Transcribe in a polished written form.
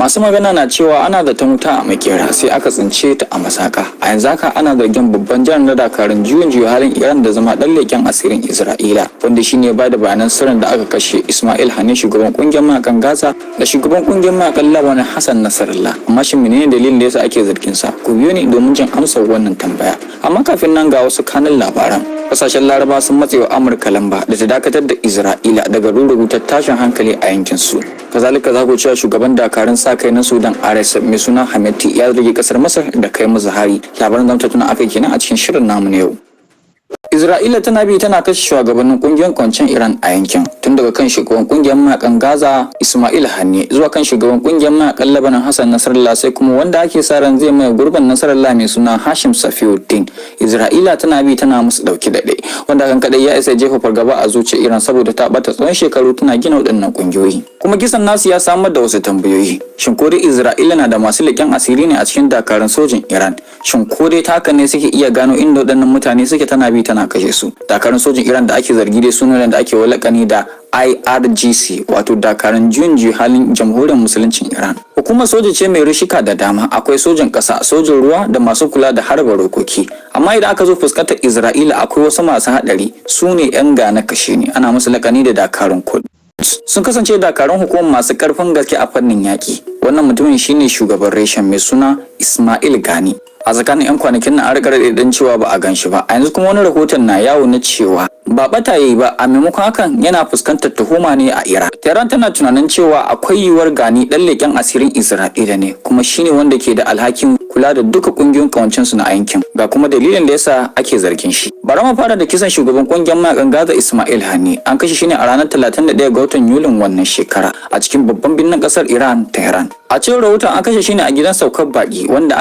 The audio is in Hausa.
Masu magana na cewa ana zaton wuta a makera, sai aka tsince ta a masaka. A yanzu haka ana zargin babban janar na dakarun juyin juya halin Iran da zama dan leken asirin Isra'ila, wanda shine ba da bayanan sirrin da aka kashe Ismail Haniyeh, shugaban kungiyar mayakan Gaza, da shugaban kungiyar mayakan Lebanon Hassan Nasrallah. Amma shin menene dalilin da yasa ake zargin sa? Ku biyo ni domin jin amsar wannan tambaya. Amma kafin nan, ga wasu kanun labaran. Kasashen Laraba sun matse wa Amurka lamba da ta dakatar da Isra'ila daga rura tashin hankali a yankin su. Kazalika, za ku cewa shugaban dakarun sa kai na Sudan RSF mai suna Hemedti ya zargi kasar Masar da kai musu hari. Labaran zamu tattauna akai kenan a cikin shirin namu na yau. Isra'ila tana bi tana kashe shugabannin kungiyar kwancen Iran a yankin, tun daga kan shugaban kungiyar mayakan Gaza Ismail Haniyeh zuwa kan shugaban kungiyar mayakan Lebanon Hassan Nasrallah, sai kuma wanda ake sa ran zai maye gurbin Nasrallah mai suna Hashim Safiuddin. Isra'ila tana bi tana musu dauki daɗe, wanda kan kadai ya isa jefa fargaba a zuciyar Iran, saboda ta bata tsawon shekaru tana gina waɗannan kungiyoyi. Kuma kisan nasu ya samar da wasu tambayoyi. Shin ko dai Isra'ila na da masu leƙen asiri ne a cikin dakarun sojin Iran? Shin ko dai ta haka ne suke iya gano inda waɗannan mutane suke, tana bi tana kashe su? Dakarun sojin Iran da ake zargi dai suna da ake walakani da IRGC, wato dakarun juyin halin Jamhuriyar Musuluncin Iran. Hukumar soja ce mai rishika da dama: akwai sojin ƙasa, sojin ruwa da masu kula da harba rokoki. Amma idan aka zo fuskantar Isra'ila, akwai wasu masu haɗari, su ne 'yan gane kashe ne, ana musu lakani da dakarun Quds. Sun kasance dakarun hukumar masu ƙarfin gaske a fannin yaƙi. Wannan mutumin shine shugaban reshen mai suna Ismail Gani. A tsakanin 'yan kwanakin nan an rika raɗaɗin cewa ba a gan shi ba. A yanzu kuma wani rahoton na yawo na cewa ba ɓata yayi ba, a maimakon hakan yana fuskantar tuhuma ne a Iran. Tehran tana tunanin cewa akwai yiwuwar Gani ɗan leƙen asirin Isra'ila ne, kuma shine wanda ke da alhakin kula da duka ƙungiyoyin kawancin su na yankin. Ga kuma dalilin da yasa ake zargin shi. Bari mu fara da kisan shugaban ƙungiyar mayakan Gaza Ismail Haniyeh. An kashe shi ne a ranar 31 ga watan Yulin wannan shekara a cikin babban birnin ƙasar Iran, Tehran. A cewar rahoton, an kashe shi ne a gidan saukar baƙi wanda